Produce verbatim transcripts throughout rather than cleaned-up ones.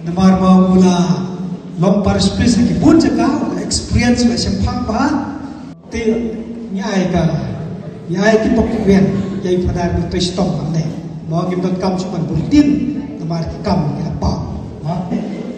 Namar ba u la long parish priest ha ki bun jaka, u la experience, u la shemphang bha. Te ngi ai ka, ngi ai ki pok ki wen ïa i Phadar Dr. Shitom Lamne. Mo, ngim donkam shuh ban bun ktien namar ki kam ki la paw. Mo,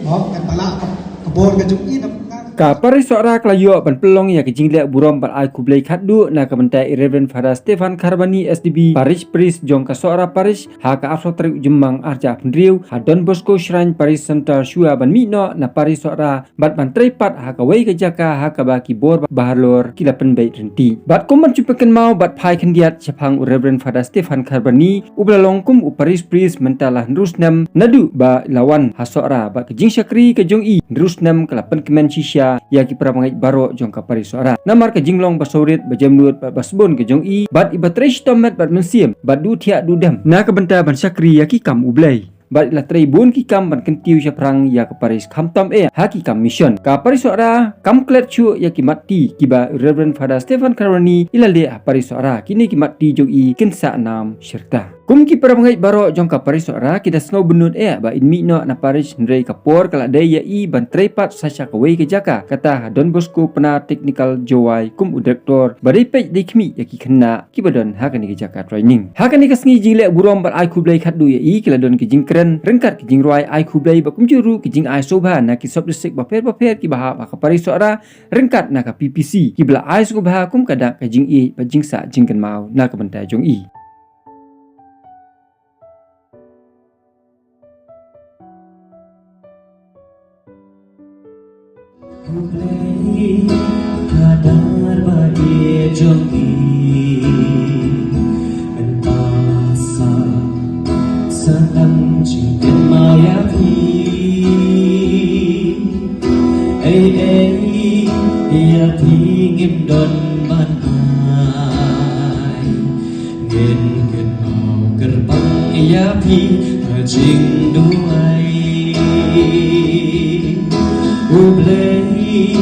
mo, ngan ba lah ka, ka bor ka jong i na. Ka parish Sohra ka la ïoh ban pynlong ïa ka jingleh burom bad ai khublei khatduh na ka bynta i Reverend Father Stephen Kharbani S D B, parish priest jong ka Sohra Parish, ha ka arphew tarik u Jymmang arhajar arphew hynriew ha Don Bosco Shrine Parish Centre, shuwa ban mih noh na parish Sohra bad ban trei pat ha kawei ka jaka ha kaba ki bor bahalor ki la pynbeit rynti. Bad kum ban shu pynkynmaw bad phai khyndiat shaphang u Reverend Father Stephen Kharbani, uba la long kum u parish priest mynta la hynriew snem naduh ba la wan ha Sohra, bad ka jingshakri ka jong i hynriew snem ka la pynkmen shisha ïa ki para bangeit baroh jong ka parish Sohra. Namar ka jinglong ba sawrit, ba jemnud bad ba sbun ka jong i, bad iba trei shitom met bad mynsiem, bad duh thiah duh dem na ka bynta ban shakri ïa ki kam U Blei. Bad i la trei bun ki kam ban kyntiew shaphrang ïa ka parish khamtam eh ha ki kam mission. Ka parish Sohra kam klet shuh ïa ki mat ti kiba Reverend Father Stephen Kharbani i la leh ha parish Sohra. Kine ki mat ti jong i kin sah nam shirta. Kum ki para bangeit baroh jong ka parish Sohra ki da sngew bynnud eh ba in mih noh na parish, hynrei ka por ka la dei ïa i ban trei pat sa sha kawei ka jaka, kata ha Don Bosco Pnar Technical Jowai kum u director, ba dei peit dei khmih ïa ki khynnah kiba don ha kane ka jaka training. Ha kane ka sngi jingleh burom bad ai khublei khatduh ïa i, ki la don ki jingkren ryngkat ki jingrwai ai khublei bad kumjuh ruh ki jingai sngewbha na ki sub district bapher bapher kiba hap ha ka parish Sohra ryngkat na ka P P C, kiba la ai sngewbha kum ka dak ka jingïeit bad jingsah jingkynmaw na ka bynta jong i. U Blei ka dang ba ïeit jong ngi, mynta sa sa tang jingkynmaw ïa phi. Ei ei ïa phi ngim don ban ai, ngin kynmaw kyrpang ïa phi ha jingduwai. U Blei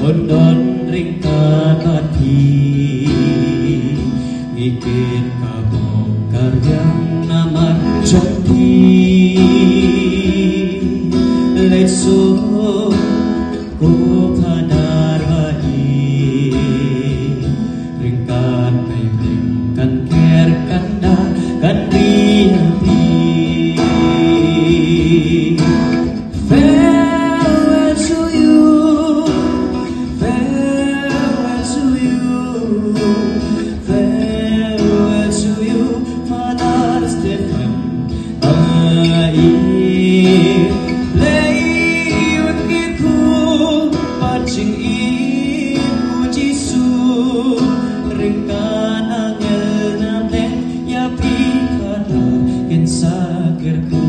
un don ryngkat bad phi, ngi kit ka bok ka riang namar jong phi. Leit suk ko Phadar ba ïeit, ryngkat bad ryngkat kan ker kan dar kan ri ha phi. Farewell to you, farewell to you, farewell to you, Father Stephen. Ai, lei un kyrkhu bad jingïeit u Jisu, ryngkat angel na pdeng ïa phi Father kin sa kyrkhu.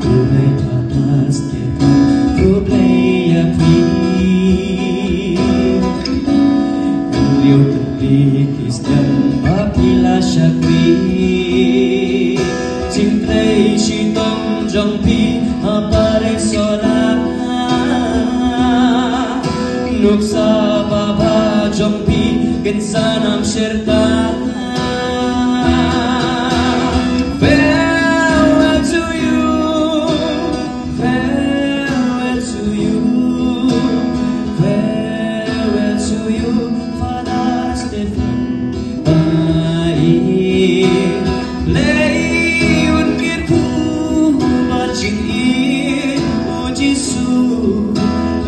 Khublei Father Stephen, khublei ïa phi. Hynriew tylli ki snem ba phi la shakri, jingtrei shitom jong phi ha parish Sohra, nuksa babha jong phi kin sa nam shirta. Farewell to you, farewell to you, farewell to you, Father Stephen. Ai, lei un kyrkhu bad jingïeit u Jisu,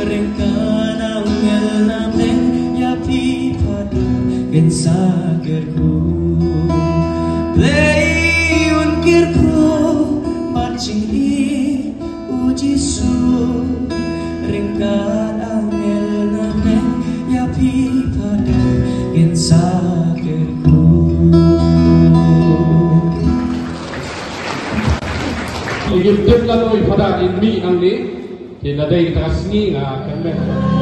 ryngkat angel na pdeng ïa phi Father kin sa kyrkhu. Lei un kyrkhu bad jingïeit u Jisu, ryngkat angel na pdeng ïa phi Father kin sa kyrkhu. Ngi tip lano i Father in mih nangne. Te na dei kata ka sngi nga kynmaw.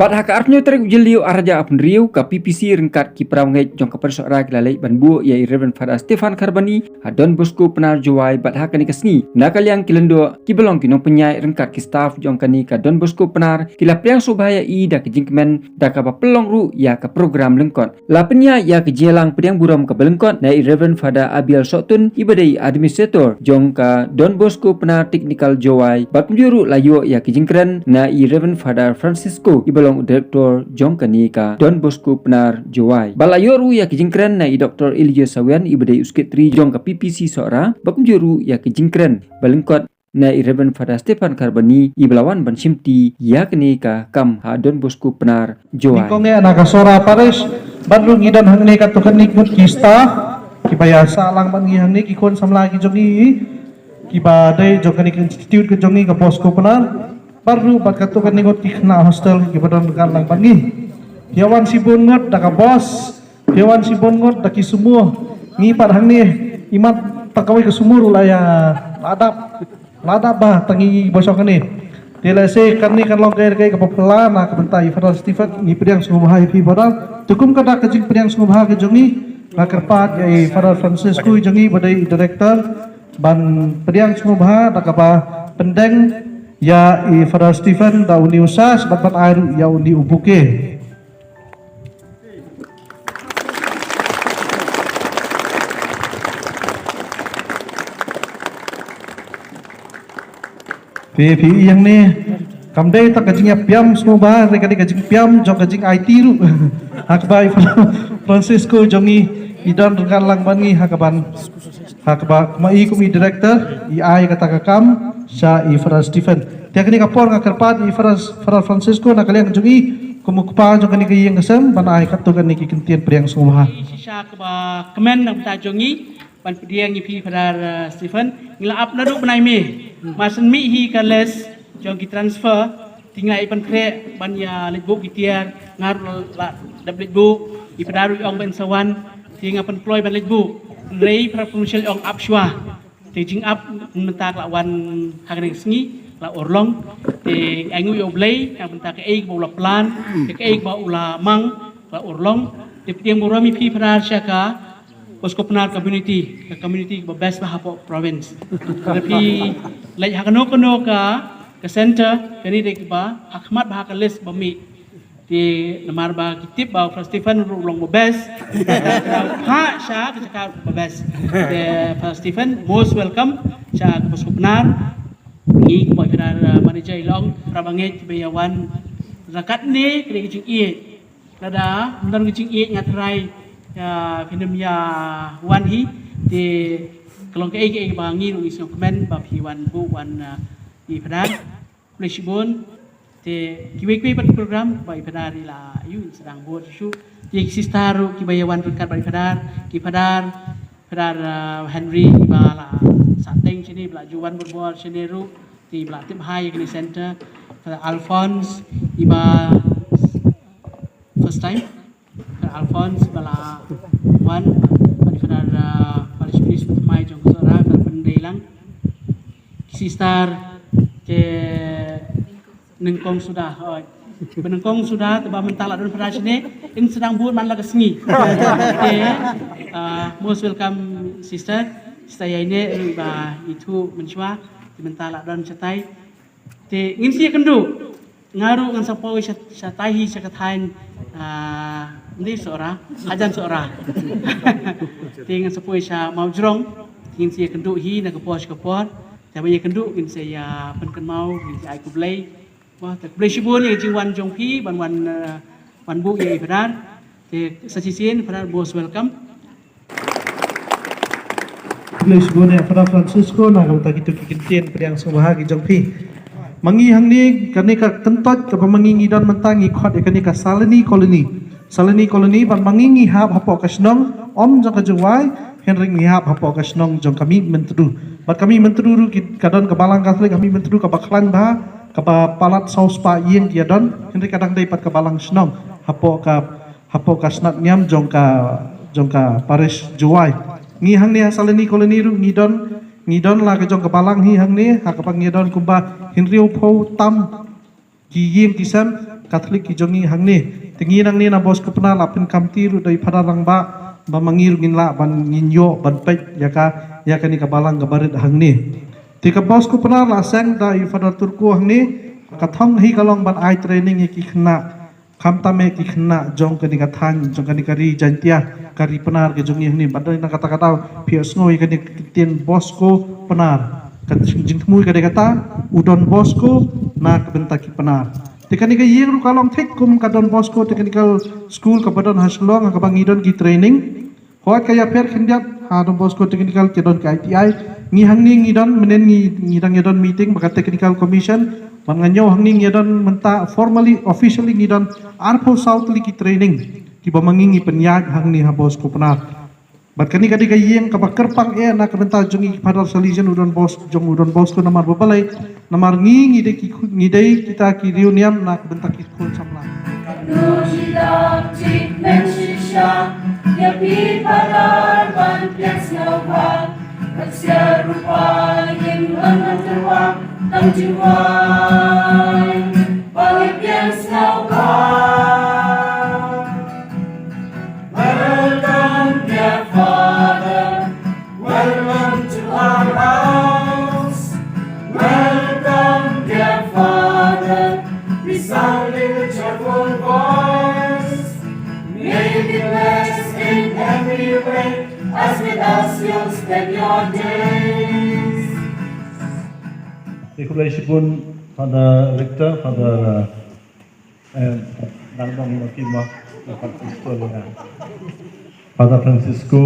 Bad ha ka arphew tarik u Jylliew arhajar arphew hynriew, ka P P C ryngkat ki parabangeit jong ka Parish Sohra ki la leit ban buh ïa i Reverend Father Stephan Kharbani ha Don Bosco Pnar Jowai, bad ha kane ka sngi na ka liang ki lyngdoh kiba long ki nongpynïaid ryngkat ki staff jong kane ka Don Bosco Pnar ki la pdiang sngewbha ïa i da ka jingkmen da kaba pynlong ruh ïa ka program lyngkot. La pynïaid ïa ka jingïalang pdiang burom kaba lyngkot na i Reverend Father Abiel Sohtun, iba dei administrator jong ka Don Bosco Pnar Technical Jowai, bad kumjuh ruh la ïoh ïa ka jingkren na i Reverend Father Francisco, iba long u director jong kane ka Don Bosco Pnar Jowai. Bad la ïoh ruh ïa ka jingkren na i Doctor Elijah Sawian, iba dei u secretary jong ka P P C Sohra, bad kumjuh ruh ïa ka jingkren ba lyngkot na i Reverend Father Stephan Kharbani, iba la wan ban shimti ïa kane ka kam ha Don Bosco Pnar Jowai. Nyngkong eh na ka Sohra Parish, bad ruh ngi don hangne katto katne ngut ki staff kiba ïa sah lang bad ngi hangne, ki khun samla ki jong ngi kiba dei jong kane ka institute ka jong ngi ka Bosco Pnar, bad ruh bad katto katne ngut ki khynnah hostel kiba don ryngkat lang bad ngi. Ïa wan shibun ngut da ka bos, ïa wan shibun ngut da ki sumo. Ngi pat hangne imat tang kawei ka sumo ruh la ïa, la dap, la dap ba tang ngi ba shong kane. Te lehse kane kan long kaei kaei kaba phylla na ka bynta i Father Stephan. Ngi pdiang sngewbha ïa phi Father. Te kum ka dak ka jingpdiang sngewbha ka jong ngi, nga kyrpad ïa i Father Francisco jong ngi ba dei i director ban pdiang sngewbha da kaba pyndeng ïa i Father Stephan da une u sas bad ban ai ruh ïa une u bouquet. Phi, phi ïa hangne, kam dei tang ka jingïapiam sngewbha, hynrei ka dei ka jingpiam jong ka jing-aiti ruh. Ha kaba i Francisco jong ngi i don ryngkat lang bad ngi ha kaban, ha kaba ma i kum i director i ai kata ka kam sha i Father Stephan. Te ha kane ka por nga kyrpad i Father, Father Francisco na ka liang jong i kum u kpa jong kane ka ïing ka sem ban ai katto katne ki kyntien pdiang sngewbha. Shisha kaba kmen na ka bynta jong ngi ban pdiang ïa phi Father, uh, Stephan. Ngi la ap naduh bnai May. Mar shen mih hi ka list jong ki transfer, te ngi la ïa pynkhreh ban ïa leit buh ki tiar, nga ruh la dep leit buh, i Father ruh i ong ban sa wan, te nga pynkloi ban leit buh. Hynrei Father Provincial i ong ap shuwa. Te jingap mynta ka la wan ha kane ka sngi, ka la urlong. Te ai nguh ïa U Blei na ka bynta kaei kaba u la plan, te kaei kaba u la mang, ka la urlong. Te pdiang burom ïa phi Father sha ka Bosco Pnar community, ka community kaba best ba hapoh province. Lada phi leit ha kano kano ka, ka center, kane dei kaba ha khmat ba ha ka list ba mih. Te namar ba ki tip ba u Father Stephan ruh u long ba best. Phah sha ka jaka ba best. Te Father Stephan, most welcome sha ka Bosco Pnar. Ngi kumba i Father, uh, manager i la ong, para bangeit kiba ïa wan. Lada katne ka dei ka jingïeit. Lada ym don ka jingïeit nga tharai, uh, phin ym ïa wan hi. Te ka long kaei kaei ba ngi ruh ngi sngewkmen ba phi wan buh wan, uh, i Father. Khublei shibun. Te kiwei kiwei pat ki program ba i Father i la ïoh sdang bud shuh. Te ki sister ruh kiba ïa wan ryngkat bad i Father, ki Father, Father, uh, Henry iba la sah teng shane, ba la ju wan bor bor shane ruh, te iba la tip hai ïa kane center. Father Alphonse iba first time. Father Alphonse ba la wan, bad Father, uh, Father Spirits ba thymmai jong ka Sohra, Father Pyndeilang. Ki sister te nyngkong suda, oi. Ba nyngkong suda te ba mynta la don Father shane, in sdang bud man la ka sngi. Te, uh, most welcome sister, sister ïa ine ruh ba ithuh mynshuwa, te mynta la don shatai. Te ngin sa ïakynduh. Nga ruh ngan sa poi sha, shatai hi sha ka thaiñ, ah, ym dei Sohra, hajan Sohra. Te ngan sa poi sha Mawjrong, ngin sa ïakynduh hi na ka por sha ka por. Te ba ïakynduh ngin sa ïa pynkynmaw, ngin sa ai khublei. Wah, te khublei shibun ïa ka jingwan jong phi ban wan, ah, wan buh ïa i Father. Te sa shisien Father most welcome. Khublei shibun ïa Father Francisco na ka bynta kito ki kyntien pdiang sngewbha ki jong phi. Ma ngi hangne kane ka kyntoit kaba ma ngi ngi don mynta ngi khot ïa kane ka Salani Colony. Salani Colony bad ma ngi ngi hap hapoh ka shnong ym jong ka Jowai, hynrei ngi hap hapoh ka shnong jong ka Mihmyntdu. Bad ka Mihmyntdu ruh ki, ka don ka balang Katholik ka Mihmyntdu kaba khlaiñ bha, kaba palat saw spah ïing ki ïa don, hynrei ka dang dei pat ka balang shnong hapoh ka hapoh ka snat niam jong ka, jong ka parish Jowai. Ngi hangne ha Salani Colony ruh ngi don, ngi don la ka jong ka balang hi hangne, ha kaba ngi don kumba hynriewphew tam, ki ïing ki sem Katholik ki jong ngi hangne. Te ngi nangne na Bosco Pnar la pynkamti ruh da i Phadar Rangbah ba ma ngi ruh ngin lah ban ngin ïoh ban peit ïa ka, ïa kane ka balang kaba rit hangne. Te ka Bosco Pnar la seng da i Phadar Turko hangne, ka thong hi ka long ban ai training ïa ki khynnah, khamtam eh ki khynnah jong kane ka thaiñ, jong kane ka ri Jaintia, ka ri Pnar ka jong ngi hangne. Bad na kata ka daw phi ïohsngew ïa kane ka ktien Bosco Pnar, ka jingthmu ka dei kata, u Don Bosco na ka bynta ki Pnar. Te kane ka ïing ruh ka long thik kum ka Don Bosco Technical School kaba don ha Shillong, ha kaba ngi don ki training. Hooid, ka ïapher khyndiat ha Don Bosco Technical ki don ka I T I. Ngi hangne ngi don, mynnin ngi, ngi dang ïa don meeting bad ka Technical Commission. Bad nga ñiew hangne ngi ïa don mynta formally, officially ngi don arphew saw tylli ki training kiba ma ngi ngi pynïaid hangne ha Bosco Pnar. Bad kane ka dei ka ïing kaba kyrpang eh na ka bynta jong i Phadar Salesian u Don Bos, jong u Don Bosco, namar ba balei, namar ngi ngi dei ki, ngi dei kita ki riewniam na ka bynta ki khun samla. Ka nongïalam jingmut shisha ïa phi Phadar ban pdiang sngewbha. Ka ksiar rupa ïing lang hangtei tang jingwai ban pdiang sngewbha. Welcome, dear Father. Welcome to our house. Welcome, dear Father. Resounding with cheerful voice. May you be blessed in every way as with us you'll spend your days. Khublei shibun Father Rector, Father, uh, eh, dang dang ma ki ma, Father Francisco, Father Francisco.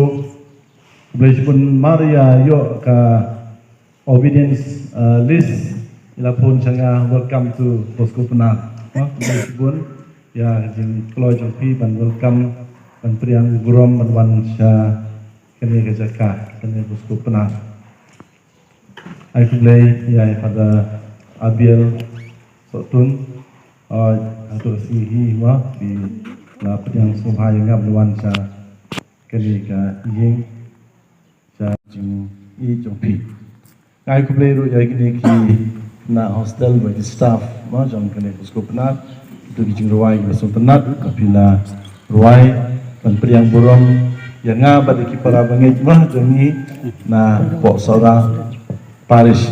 Khublei shibun, mar ïa ïoh ka obedience, uh, list, i la phone sha nga, "Welcome to Bosco Pnar." Ha, khublei shibun ïa ka jingkloi jong phi ban welcome, ban pdiang burom ban wan sha kane ka jaka, kane Bosco Pnar. Ai khublei ïa i Father Abiel Sohtun. Oi, hato ka sngi hi ma phi la pdiang sngewbha ïa nga ban wan sha kane ka ïing, sha jingïeit jong phi. Ai khublei ruh ïa kine ki na hostel bad ki staff ma jong kane Bosco Pnar. Kito ki jingrwai kiba sngewtynnat ba phi la rwai ban pdiang burom ïa nga bad ïa ki para bangeit ma jong ngi na Pohsohra Parish.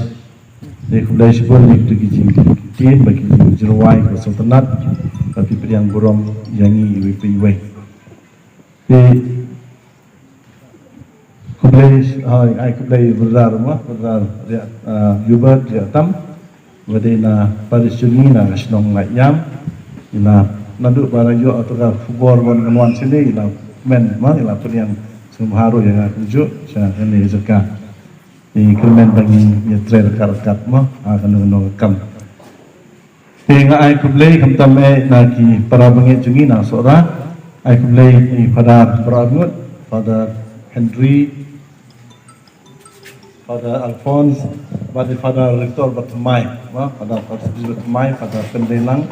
Te khublei shibun ïa kito ki jingktien bad ki jingrwai kiba sngewtynnat ba phi pdiang burom ïa ngi iwei pa iwei. Te khublei, ai, ai khublei Brother ma, Brother Ria, ah, Hubert Riatam, ba dei na parish jong ngi na ka shnong Laitñiam. I la, naduh ba la ïoh ïa ka khubor ba ngan wan shane, i la kmen ma, i la pdiang sngewbha ruh ïa nga kumjuh sha kane ka jaka. I kyrmen ba ngin ïatrei ryngkat ryngkat ma ha kano kano ka kam. Te nga ai khublei khamtam eh na ki para bangeit jong ngi na Sohra. Ai khublei i Father Barangut, Father Henry, Father Alphonse, bad i Father Rector Bathymmai, ma, Father Alphonse Bathymmai, Father Pyndenglang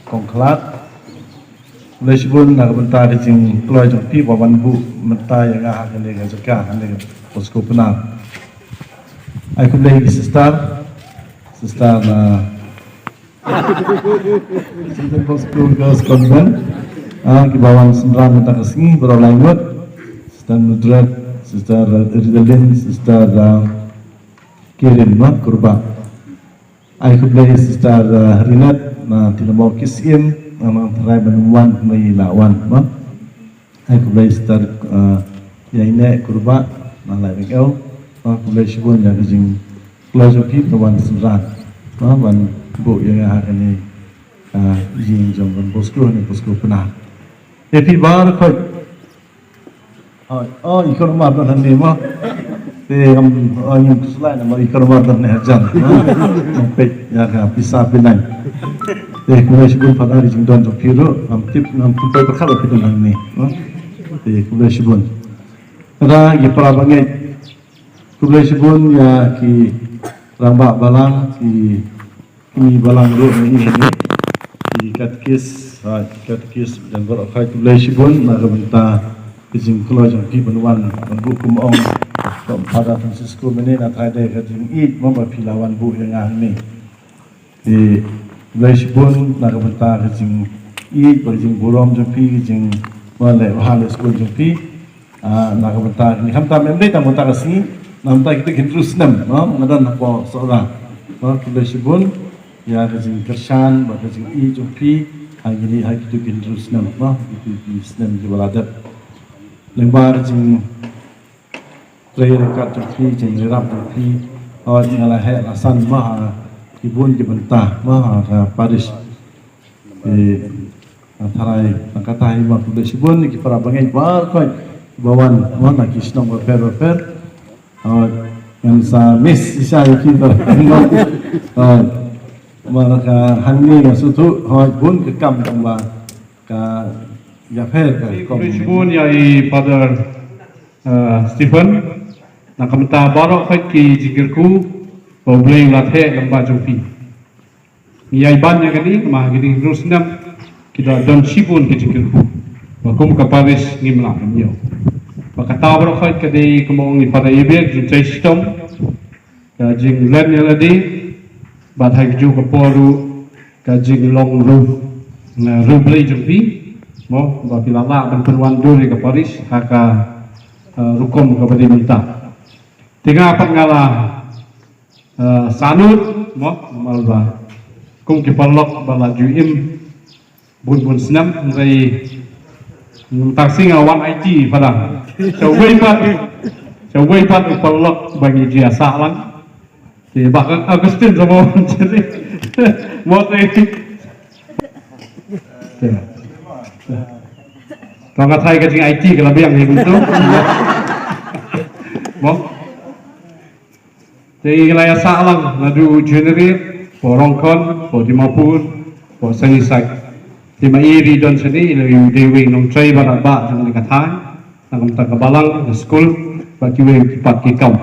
Kongkhlad. Khublei shibun na ka bynta ka jingkloi jong phi ba wan buh mynta ïa nga ha kane ka jaka, ha kane ka Bosco Pnar. Ai khublei ki sister, sister na Sister Bosco Girls Convent, ah, kiba wan synran mynta ka sngi baroh lai ngut. Sister Mildred, Sister Ridalin, Sister, ah, Kirin, ma, Kurbah. Ai khublei Sister, ah, Rinet na Tinamo Kisim, na Nongtharai ban wan, mai la wan, ma. Ai khublei Sister, ah, Ïaineh Kurbah na Laitbyngew. Ah, khublei shibun ïa ka jingkloi jong phi ba wan synran, ah, ban buh ïa nga ha kane, ah, ïing jong Don Bosco, ha kane Bosco Pnar. Te phi baroh khoit. Oh, oh, i Kong Omar don hangne ma. Te ngam, oh, ngim khuslai namar i Kong Omar don hangne hajan. Ngam peit ïa ka pisa pynlait. Te khublei shibun Father ïa ka jingdon jong phi ruh, ngam tip, ngam tip ba phi don hangne. Te khublei shibun. Tang ïa ki para bangeit. Khublei shibun ïa ki rangbah balang, ki kmie balang ruh ngi hangne. Ki katekis, ha, ki katekis jong baroh khoit, khublei shibun na ka bynta ka jingkloi jong phi ban wan, ban buh, kum ong Father Francisco mynne, na tharai dei ka jingïeit ma ba phi la wan buh ïa nga hangne. Te Khublei shibun na ka bynta ka jingïeit bad ka jingburom jong phi, ka jingwan leh bha leh skul jong phi. Ah, na ka bynta kine, khamtam em dei tang bynta ka sngi, na bynta kitu ki hynriew snem, no, nga don hapoh Sohra. No, khublei shibun ïa ka jingkyrshan bad ka jingïeit jong phi ha kine, ha kitu ki hynriew snem, no, kitu ki snem kiba la dep. Lyngba ka jingtrei ryngkat jong phi, jingïarap jong phi, hooid, nga la heh la san ma ha ki bun ki bynta ma ha ka parish. Te nga tharai tang kata hi ma, khublei shibun ïa ki para bangeit baroh kiba wan, ma, na ki shnong bapher bapher. Hooid, ngan sa miss shisha ïa ki para. Hooid, ma, na ka hangne nga sngewthuh, hooid, bun ka kam tang ba ka ïapher ka. Khublei shibun ïa i Father, uh, Stephen, na ka bynta baroh ki jingkyrkhu ba U Blei u la theh lyngba jong phi. Ngi ïai ban ïa kane, namar ha kine ki hynriew snem ki la don shibun ki jingkyrkhu ba kum ka parish ngim lah ban ïoh. Ba kata baroh ka dei, kumba ong i Father Abel, ka jingtrei shitom, ka jinglen ïa lade, bad ha kajuh ka por ruh ka jinglong riewblei jong phi, mo, ba phi la lah ban pynwandur ïa ka parish ha ka, eh, rukom kaba dei mynta. Te nga pat nga la, eh, sahnud, mo, namar ba kum ki paralok ba la ju im bun bun snem, hynrei mynta ka sngi nga wan aiti, Father. Sa uwei pat, sa uwei pat u paralok ba ngi ju ïasah lang. Te Bah Augustine sa mo, mo te. Te. Tang nga tharai ka jingaiti ka la biang hi kumto. Mo. Te ngi la ïasah lang naduh January, hapoh Rongkhon, hapoh Dimapur, hapoh Sainisaik. Te ma i ruh i don shane, i la ïoh dei uwei u nongtrei ba dang bah jong kane ka thaiñ, na ka bynta ka balang, ka skul, bad kiwei ki pat ki kam.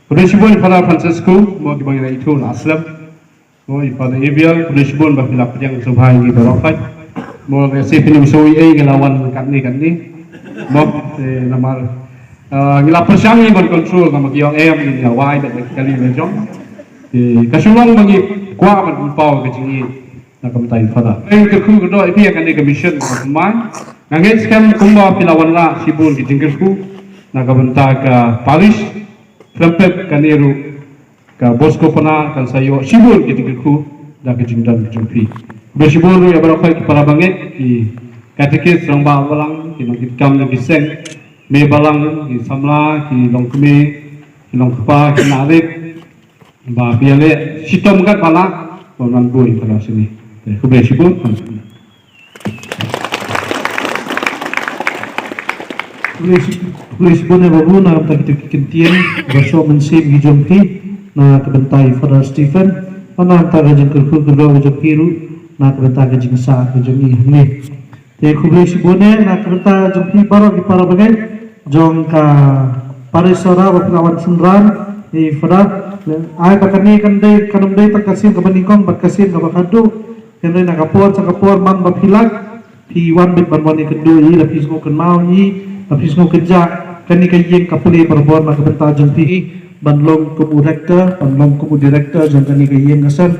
Khublei shibun Father Francisco, mo, kiba ngi la ithuh la slem. Mo, i Father Abel, khublei shibun ba phi la pdiang sngewbha ïa ngi baroh. Mo, lehse phin ym sngew ei ei ngi la wan katne katne. Mo, te namar, ah, ngi la pyrshang ïa ban control, namar ki ong em, ngi la wai bad ki kali la jong. Te ka shu long ba ngi kwah ban pynpaw ka jingïeit na ka bynta i Father. Nga kyrkhu kyrdoh ïa phi ïa kane ka mission kaba pynmai. Nga ngeit skhem kumba phi la wanrah shibun ki jingkyrkhu na ka bynta ka parish, khlem pep kane ruh ka Bosco Pnar kan sa ïoh shibun ki jingkyrkhu da ka jingdon ka jong phi. Khublei shibun ruh ïa baroh ki para bangeit, ki katekist, rangbah balang, ki nongkitkam jong ki seng, mei balang, ki samla, ki longkmie, ki longkpa, ki nongrit, ba phi ïaleh shitom katba lah ban wan buh ïa ka parish ne. Te khublei shibun. Khublei shi-, khublei shibun ïa babu na ka bynta kito ki kyntien ba shoh mynsiem ki jong phi na ka bynta i Father Stephen, bad na ka bynta ka jingkyrkhu kyrdoh ka jong phi ruh na ka bynta ka jingsah ka jong i hangne. Te khublei shibun eh na ka bynta jong phi baroh ki para bangeit jong ka parish Sohra ba phi la wan synran, i Father, ai ba kane kan dei, kan ym dei tang ka sien kaba nyngkong bad ka sien kaba khadduh. Hynrei na ka por sha ka por man ba phi lah, phi wan beit ban wan ïakynduh ïa i, la phi sngew kynmaw ïa i, la phi sngew kynjah, kane ka ïing ka plie barabor na ka bynta jong phi ban long kum u rector, ban long kum u director jong kane ka ïing ka sem.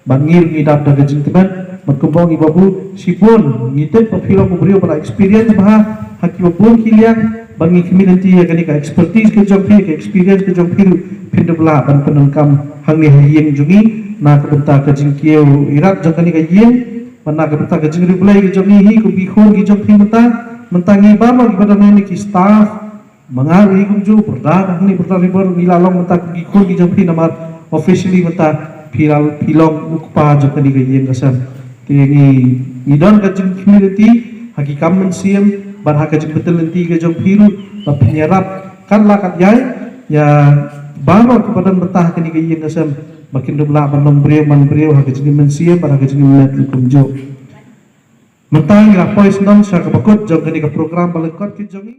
Bad ngi ruh ngi dap da ka jingkmen, bad kumba ong i babu, shibun ngi tip ba phi long u briew ba la experience bha ha kiba bun ki liang, bad ngi kmen lynti ïa kane ka expertise ka jong phi, ka experience ka jong phi ruh phin dup lah ban pyndonkam hangne ha ïing jong ngi na ka bynta ka jingkiew ïarap jong kane ka ïing, bad na ka bynta ka jingriewblei ka jong ngi hi kum ki khun ki jong phi mynta. Mynta ngi baroh kiba don hangne, ki staff, ma nga ruh hi kumjuh, Brother, hangne Brother River, ngi la long mynta kum ki khun ki jong phi namar officially mynta phi la, phi long u kpa jong kane ka ïing ka sem. Te ngi, ngi don ka jingkmen lynti ha ki kam mynsiem bad ha ka jingpyntip lynti ka jong phi ruh ba phin ïarap kat la kat jai ïa baroh kiba don bynta ha kane ka ïing ka sem ba kin dup lah ban long briew man briew ha ka jingim mynsiem bad ha ka jingim met ruh kumjuh. Mynta ngi la poi shnong sha kaba kut jong kane ka program ba lyngkot ki jong ngi.